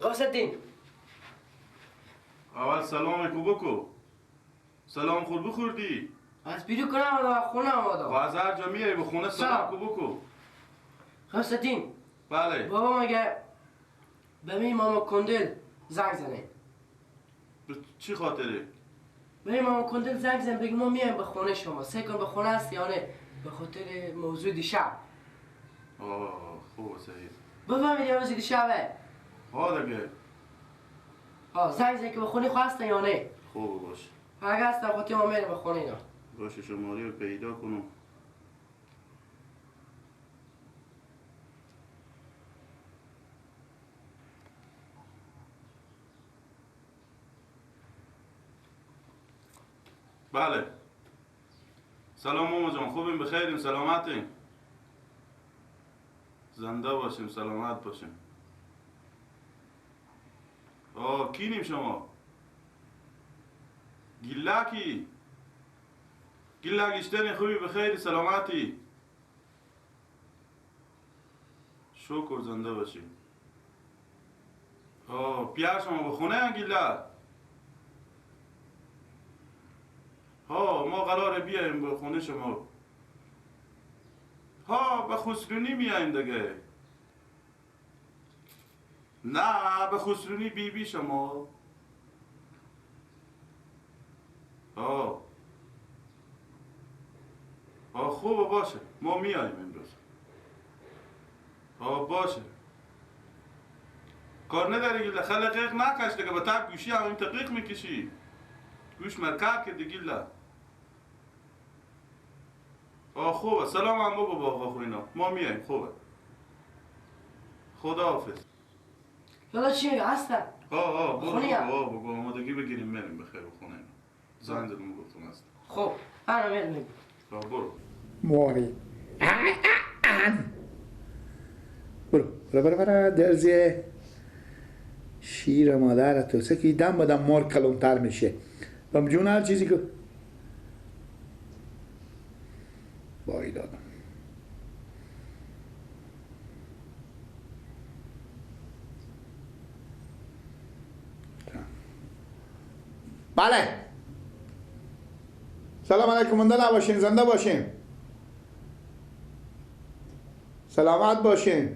غوث الدین اول سلام کو بکو. سلام خور بخوردی؟ از بیرو کنم آمدم، خونه آمدم. و از هر جا میای به خونه سلام کو بکو. غوث الدین. بله. بابا مگه به می ماما کندل زنگ زنه؟ به چی خاطره؟ به می ماما کندل زنگ زن بگی ما میایم به خونه شما. سه کن به خونه هست یا نه؟ به خاطر موضوع دیشب. آه خوب سعید. بفهمیدی موضوع دیشبه؟ ها دیگه. آه زنگ زن که به خونه خواستن یا نه؟ خوب باشه. اگه هستن خاطر ما میریم به خونه اینا. باشه شماره رو پیدا کنم. بله. سلام ماما جان، خوبیم، بخیریم، سلامتیم. زنده باشیم، سلامت باشیم. آه کینیم شما؟ گیلاکی؟ گیلاک اشتنی خوبی، بخیری، سلامتی. شکر، زنده باشیم. آه پیار شما به خونه هن گیلاک؟ ها ما قراره بیایم به خونه شما. ها به خسرونی میایم دیگه. نه به خسرونی بی بی شما. ها ها خوبه باشه ما میایم امروز. ها باشه. کار نداری گیله خیلی قیق نکش دیگه، با تک گوشی هم این تقیق میکشی. گوش مرکر که دیگه. آه خوبه، سلام هم بگو با آقا خوینا، ما میایم. خوبه، خداحافظ. یالا چی میگه هستم؟ آه برو بگو، بگو آمادگی بگیریم بریم بخیر به خونه اینا. زنگ زدم گفتم هستم. خب هر میریم. برو موری برو برو برو برو درزیه شیر مادر تو سکی دم بدم مار کلونتر میشه. بم جون هر چیزی که بایی دادم. بله سلام علیکم، زنده باشین، زنده باشین، سلامت باشین.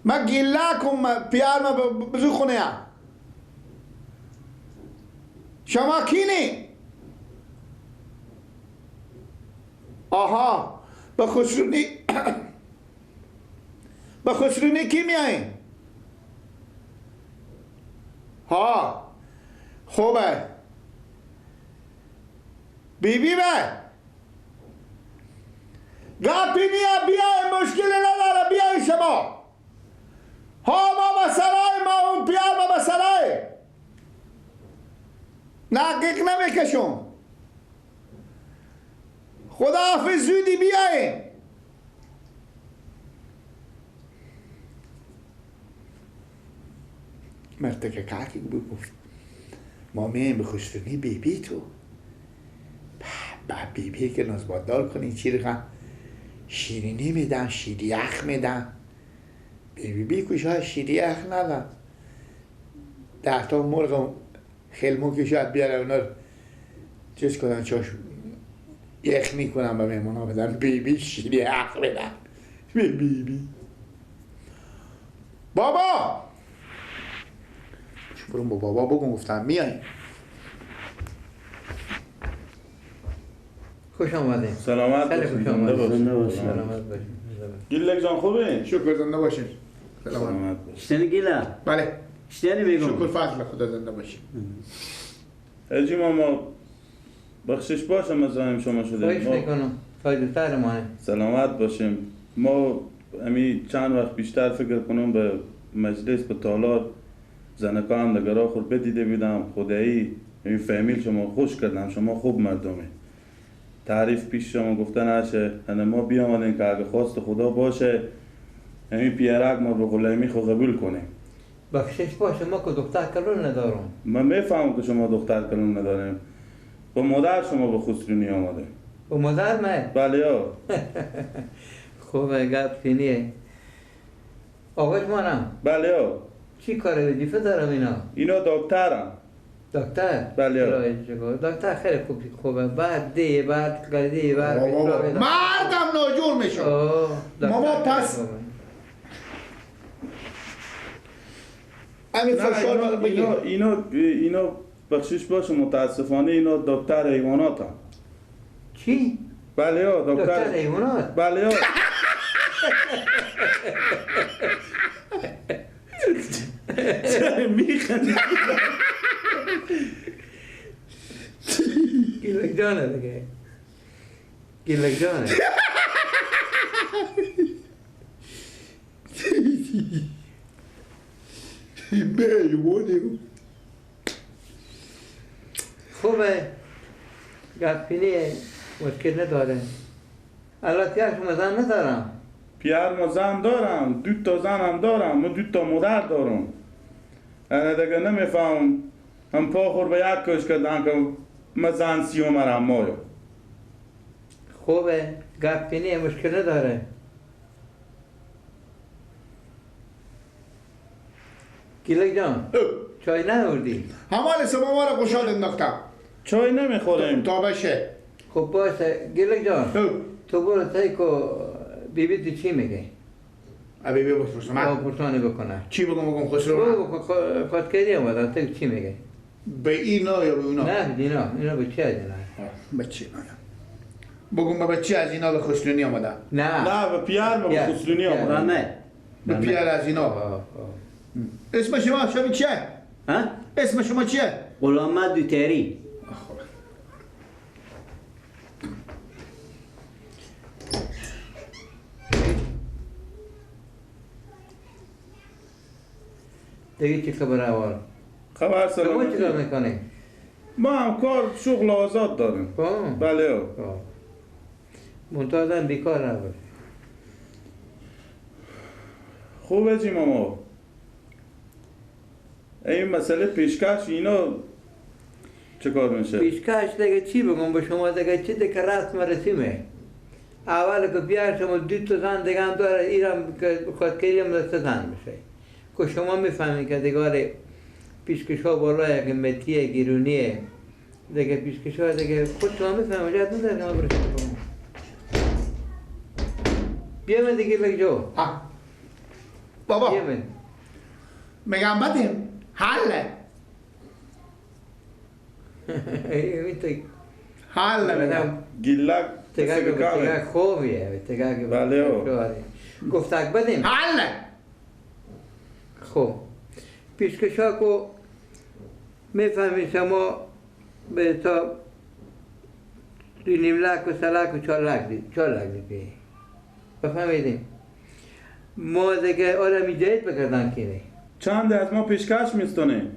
من گیله کن پیار ما بزو خونه هم. شما کینی؟ آها به خسرونی به خسرونی کی میایین؟ ها خوبه. بی بی به گپی نیا، بیاین، مشکل نداره، بیاین شما. ها ما به سرای ما اون پیار ما به سرای نقیق نمیکشم. خدا حافظ، زودی بیاین. مرتکه کاکی گفت ما میایم به خسرونی بی بی تو. با بی بی که نازبادار کنی چی رقم شیرینی میدم، شیری یخ میدم. بی بی کجا شیری یخ ندم، 10 تا مرغ خلمو که شاید بیاره اونا رو چیز کنن، چاش یخ میکنم به مهمون ها بدن. بی بی شیری یخ بدن بی بی. بابا برم با بابا بگم گفتم میاییم. خوش آمدین. سلامت باشین. زنده باشین. سلامت باشین. گیلک جان خوبه؟ شکر، زنده باشین. سلامت باشین. شتنی گیلا؟ بله. شتنی میگم. شکر فضل خدا، زنده باشین. حاجی ماما بخشش باشه مزاحم شما شده. خواهش میکنم. فایده تر مانه. سلامت باشیم. ما امی چند وقت بیشتر فکر کنم به مجلس به تالار زنکا هم دگرا خور بدیده بیدم. خدایی این فامیل شما خوش کردم، شما خوب مردمه. تعریف پیش شما گفته نشه. هنه ما بیامدیم که اگه خواست خدا باشه همین پیرک ما به غلامی خو قبول کنیم. بخشش باشه ما که دختر کلون ندارم. من میفهمم که شما دختر کلون نداریم. با مادر شما به خسرونی آمده. با مادر من؟ بله یا. خوبه گپ فینیه. آقای مانم؟ بله ها. چی کاره وظیفه دارم اینا؟ اینا دکترم. دکتر؟ بله. دکتر خیلی خوبه. بعد دی بعد قدی بعد مردم ناجور میشه. ماما پس همین فشار بگیر. اینا بخشش باشه متاسفانه اینا دکتر حیوانات هم. چی؟ بله ها دکتر حیوانات؟ بله ها. چرا میخندی؟ گیلک جانه دیگه. گیلک جانه. خوبه گپینیه مشکل نداره. الان پیار شما زن ندارم. پیار ما زن دارم، دو تا زنم دارم، ما دو تا مادر دارم. انا دیگه نمیفهم هم پا خور به یک کش کردن که ما زن سیوم رم مایا. خوبه گپینیه مشکل نداره. گیلک جان چای نیاوردی؟ همال سما ما را خوشحال انداختم. چای نمیخوریم تا بشه. خب باشه گیلک جان تو برو تای کو بیبی تو چی میگه؟ بیبی بپرسم من پرسانه بکنه. چی بگم؟ بگم خسرو خودکاری اومدن تو چی میگه؟ به اینا یا به اونا؟ نه اینا، اینا به چی از اینا؟ به چی اینا؟ بگم به چی از اینا به خسرونی آمدن؟ نه نه به پیار به خسرونی آمدن. نه به پیار از اینا. اسم شما شما چیه؟ ها؟ اسم شما چیه؟ غلام دوتری. دیگه چه خبر اول؟ خبر سلامتی. شما چیکار میکنی؟ ما هم کار شغل آزاد داریم. بله. منتها آدم بیکار نباشه. خوبه جی ماما. این مسئله پیشکش اینا چه کار میشه؟ پیشکش دیگه چی بگم به شما دیگه چی دیگه رسم رسیمه. اول که بیار شما دو تا زن دیگه هم داره ایرم که خودکری هم سه زن میشه. که شما میفهمید که دیگه پیشکش ها بالای که متیه گیرونیه دیگه پیشکش ها دیگه خود شما میفهمید اجازه نداره که ما برشون کنم. بیام دیگه لگجو. بابا میگم بدیم حله. حله میگم. گیلک تگه خوبیه تگه. بله گفتک بدیم حله. خب پیشکش ها که میفهمید شما به حساب 2.5 لک و 3 لک و 4 لک دید 4 لک دید بفهمیدیم. ما دیگه آدمی جدید بکردن که چند از ما پیشکش میستونه؟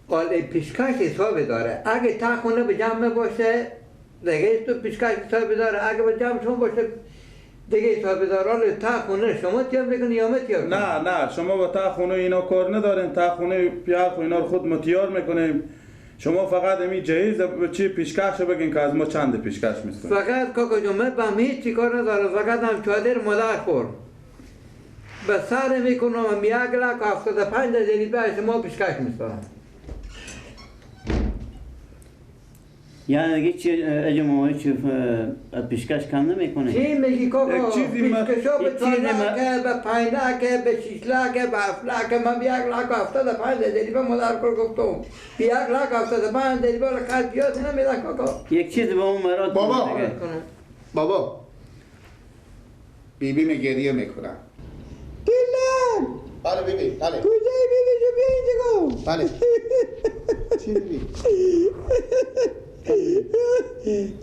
آله پیشکش حساب داره. اگه تا خونه به جمع باشه دیگه تو پیشکش حساب داره، اگه به جمع شما باشه دیگه حساب داره. آله تا خونه شما تیار میکنی یا ما تیار؟ نه نه شما با تا خونه اینا کار ندارین. تا خونه پیار اینا رو خود ما تیار میکنیم. شما فقط امی جهیز چی پیشکش رو بگین که از ما چند پیشکش میستونه. فقط کاکا جون من به هم هیچ کار ندارم، فقط هم چادر مادر خور به سر میکنم 1,75 لک به شما پیشکش میستونم. یعنی دیگه چی اجا ما چی پیشکش کم نمیکنه؟ چی میگی کاکا؟ پیشکش ها به 4 لک، به 5 لک، به 6 لک، به 7 لک. من 1,75 لک به مادر کار گفتم 1,75 لک به خرج پیاز نمیده کاکا. یک چیز به اون مراد بابا بابا بیبی می گریه میکنم. گیلک بله بیبی بله. کجایی بیبی جو بیا اینجا. بله چی بیبی؟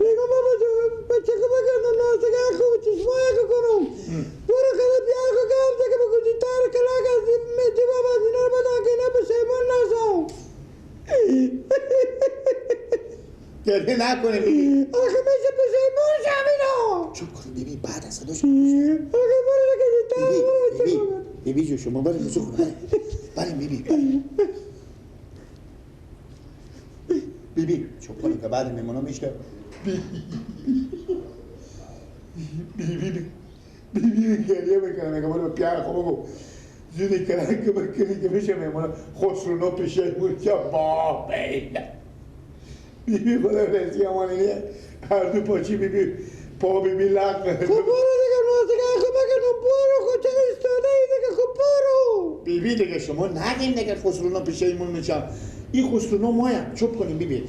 بگو بابا جو بچه که بگردم ناسگه خوب چشمای که کنم برو خیلی بیا که گرم که بگو تار کلاک از میتی بابا از اینا رو بدن که اینا به شیمان نشم. گریه نکنی بیبی. آخه میشه به شیمان شم اینا. چوب کن بیبی بعد از صداش. آخه برو که تار بیبی بیبی جو شما برو خسو کن. بله بله بیبی بیبی چوب کنیم که بعد میمونم میشنم. بیبی بیبی بیبی گریه میکنه میگه برو به پیار خود بگو زودی کرد که بکنی که بشه میمونه خسرونو پیشه بود یا با بیده بیبی خدا رسی همانی نیه هر دو پاچی بیبی پا بیبی لق خب برو دیگه نازگه خب اگه برو خب چرا ایستاده ای دیگه خب برو بیبی دیگه شما نگیم دیگه خسرونو پیشه ایمون میشم این خسرونو مایم چوب کنیم بیبی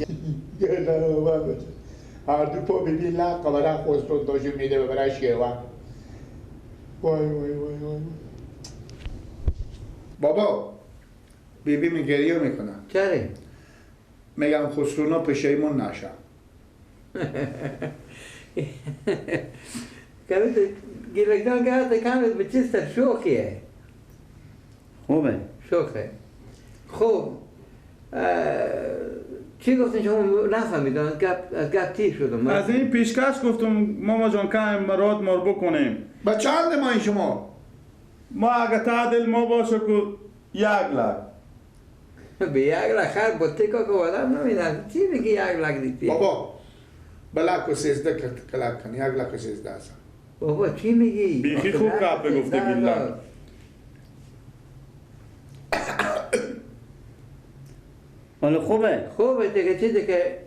هر دو پا بیبی لق برای خسرون داشون میده برای شیوه وای وای وای وای بابا بیبی می گریه میکنم. چرا؟ میگم خسرونا پشیمون نشم. گیلک جان که هست کم به چیز شوخیه. خوبه. شوخه. خب چی گفتین شما نفهمیدم از گپ تیر شدم. از این پیشکش گفتم ماما جان که مراد مار بکنیم. با چند ما این شما؟ ما اگه تعدل ما باشه که 1 لک. به 1 لک خر با تکا که آدم نمیدن. چی میگی 1 لک دیتی؟ بابا به 1.13 کلک کن 1.13 هستم. بابا چی میگی؟ بیخی خوب گپ بگفته گیلک. حالا خوبه؟ خوبه دیگه چیزی که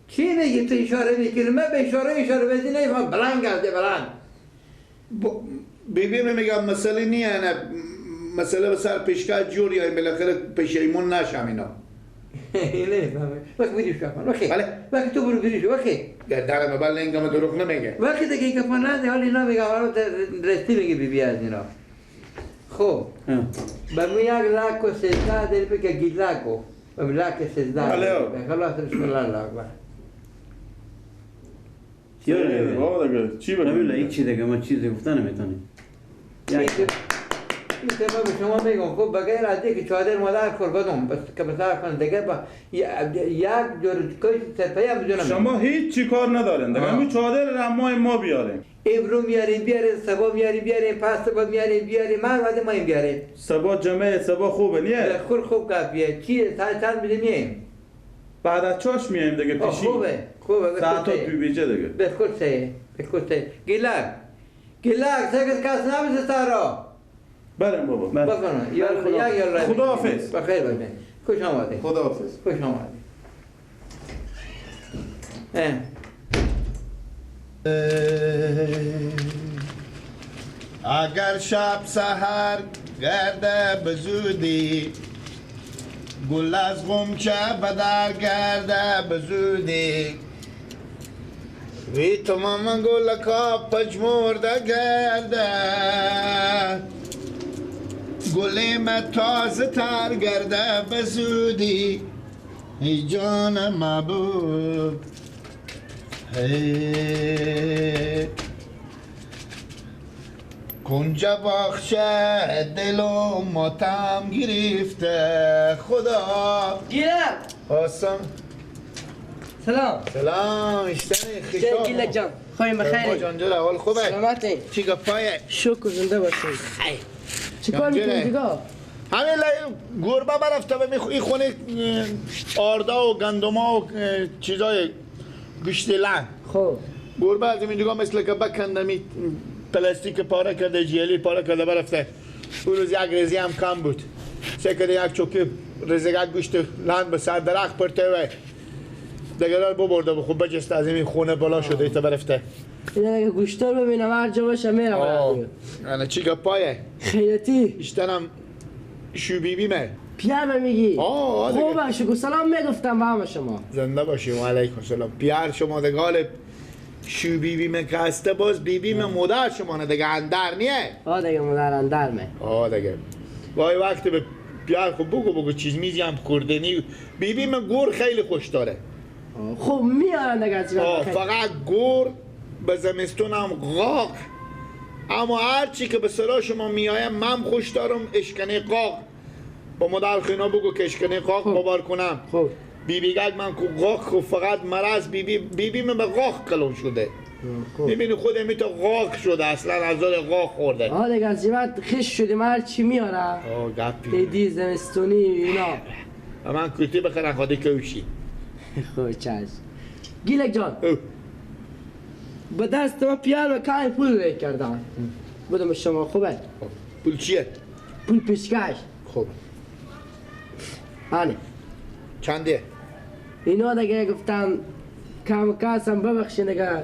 چی میگی تو اشاره میکنی؟ من به اشاره بزنی نمیفهم. بلند گرده بلند. بیبی میگم مسئله نیه نه مسئله به سر پیشکش جور یا بالاخره پشیمون نشم اینا. نمیفهمم. وقت بریش کن. وقتی. بله. وقتی تو برو بریش وقتی. گردنم بله اینگم دروغ نمیگه. وقتی دیگه که فلان حال اینا میگه حالا رستی میگه بیبی از اینا. خب. به مو 1.13 دل بگه گیلاکو. به 1.13. بله. خلاص بسم الله الله. چی بگم؟ نه هیچ دیگه ما چیزی گفتن نمیتونیم. این به شما میگم خب بغیر از اینکه چادر مادر خور بدم بس که بسر کن دیگه با یک جور کش سپه هم بدونم. شما هیچ چی کار ندارین دیگه همین چادر رمای ما بیاریم. امرو میاریم بیاریم سبا میاریم بیاریم پس سبا میاریم بیاریم من بعد ما این بیاریم. سبا جمعه سبا خوبه نیه؟ خور خوب گپیه چیه چند میدیم میایم. بعد از چاش میایم دیگه پیشی. خوبه خوبه. ساعت تو بیجه دیگه. به خود سه به خود سه گیلک گیلک سگت کس نمیشه سارا. برم بابا. بکنم. یا خداحافظ. بخیر باشین. خوش آمدید. خداحافظ. خوش آمدید. اگر شب سحر گرده به زودی گل از غمچه بدر گرده به زودی وی تمام گل کا پژمرده گرده گل من تازه تر گرده به زودی ای جان محبوب کنج باغچه دلم ماتم گرفته خدا گیلک آسان سلام سلام اشتنی خیشا گیلک جان خواهیم بخیر جان جان اول خوبه سلامتی چی گپایه شکر زنده باشی چی کار میکنی دیگه؟ همین گربه برفته به این خونه آردا و گندما و چیزای گوشت لحم. خب گربه از این دیگه مثل که بکندمی پلاستیک پاره کرده جیلی پاره کرده برفته. اون روز یک رزی هم کم بود سه کرده یک چوکی رزگک گوشت لحم به سر درخت پرته و دیگه ببرده و خوب بجست از این خونه بالا شده ایتا برفته. این اگه گوشتا رو ببینم هر جا باشه میرم. انا چی گپایه؟ خیرتی اشتنم شو بیبی مه پیار میگی؟ خوبه شکر سلام میگفتم به همه شما. زنده باشی و علیکم سلام. پیار شما دگال شو بیبی مه که هسته باز بیبی مه مادر شما نه دیگه اندر نیه؟ آه دیگه مادر اندر مه. آه دیگه گاهی وقت به پیار خب بگو چیز میزی هم خوردنی بیبی مه گور خیلی خوش داره. خب میارن دیگه. فقط گور به زمستون هم قاق اما هرچی که به سرا شما میایم من خوش دارم اشکنه قاق با مادر خینا بگو که اشکنه قاق ببار کنم. خب بی بی گگ من کو قاق خب فقط مرض بی بی من به قاق کلون شده. میبینی خود می تو قاق شده اصلا از دل قاق خورده. آه دیگه از بعد خش شده من هرچی میارم. آه گپی دیدی زمستونی اینا من کوتی بخرم خودی کوشی. خب چش گیلک جان به دست ما پیانو کای پول ری کردن. بدم شما خوبه؟ پول چیه؟ پول پیشکش. خوب. آنه. چنده؟ اینا دیگه گفتم کم کاسم ببخشین دیگه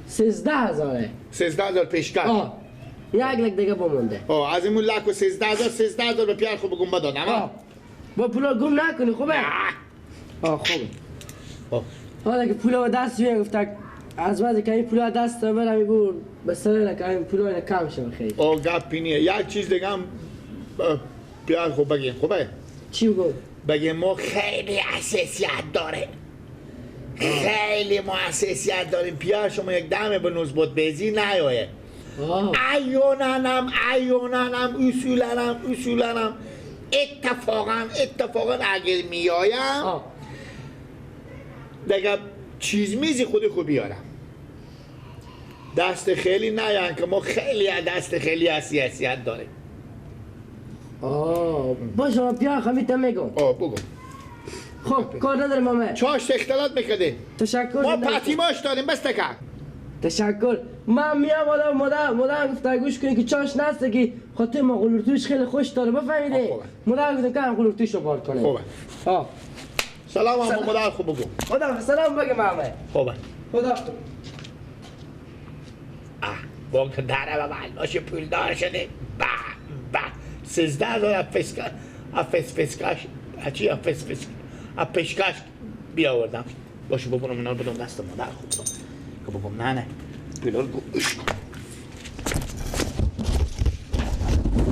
13,000. 13,000 پیشکش. آه. 1 لک دیگه بمونده. آه از این لک و 13,000 13,000 به پیار خوب بگم بدادم. با پولا گم نکنی خوبه؟ آه خوبه. حالا که پولا دست بیان گفت از بعد که این پولا دست برم میبور به سر که این پولا کم شه خیلی. آه گپی نیه. یک چیز دیگه هم پیار خوب بگیم خوبه؟ چی بگم؟ بگیم ما خیلی حساسیت داره. خیلی ما حساسیت داریم. پیار شما یک دم به نسبت بیزی نیایه. ایوننم ایوننم اصولنم اصولنم اتفاقا اگر میایم دیگه چیز میزی خود خوب بیارم. دست خیلی نیان که ما خیلی دست خیلی حساسیت داریم. باشه ما بیا خمیتم میگم. بگم. خب کار نداریم ماما. چاش اختلاط میکردی. تشکر. ما پتیماش داریم بس تکر. تشکر. من میام حالا مادر گفت گوش کنی که چاش نست که خاطر ما قلورتوش خیلی خوش داره بفهمیدی. مادر گفت که قلورتوش رو بار کنه. خوبه. سلام هم مادر خوب بگو. خدا سلام بگم ماما. خوبه. خدا. بانک داره و باشه پولدار شده. با با 13,000 افس فسکاش چی افس فسک پیشکش بیاوردم. باشه بابا اینا رو بدم دست مادر خوب. که بابا نه نه پولار گوش کن.